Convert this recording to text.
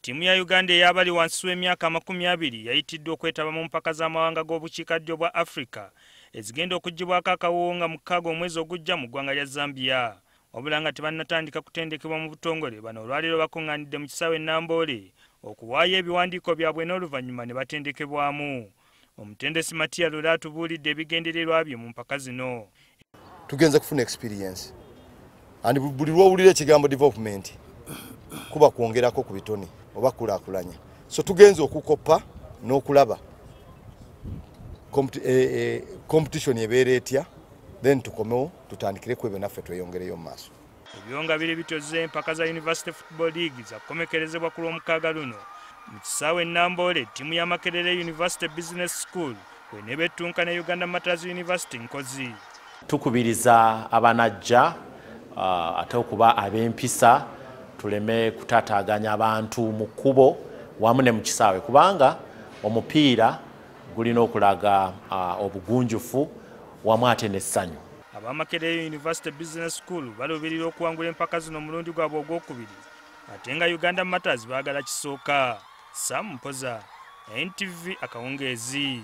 Ttiimu ya Uganda ey'abali wansi w'emyaka 20 yayitiddwa okwetaba mu mpaka z'amawanga g'obukiikaddyo bwa Africa ezigenda okuggyibwako akawuwo nga 6 omwezi ogujja mu ggwanga lya Zambia. Wabula nga tebannatandika kutendekebwa mu butongole, bano olwaleero bakuŋŋaanidde mu kisaawe Namboole okuwaayo ebiwandiiko byabwe n'oluvannyuma ne batendekebwamu. Omutendesi Matia Lule atubuulidde ebigendererwa bye mu mpaka zino. Tugenze kufuna experience and buli lw'owulira ekigambo development kuba kwongerako ku bitone oba kulaakulanya, so tugenze okukoppa n'okulaba competition ebeera etya, then tukomewo tutandikire ku ebyo naffe tweyongereyo mu maaso. Ebyonga biri bitoze, empaka za University Football League zakukomekerezebwa ku Lwomukaaga luno mu kisaawe Namboole, ttiimu ya Makerere University Business School bw'eneeba ettunka ne Uganda Martyrs University Nkozi. Tukubiriza abanajja ate okuba ab'empisa, tuleme kutaataaganya abantu mu kkubo wamu ne mu kisaawe, kubanga omupiira gulina okulaga obugunjufu wamu ate n'essanyu. Ab'Makerere University Business School baluubirira okuwangula empaka zino omulundi gwabwe ogwokubiri, ate nga Uganda Martyrs baagala kisooka. Sam Mpoza, NTV akawungeezi.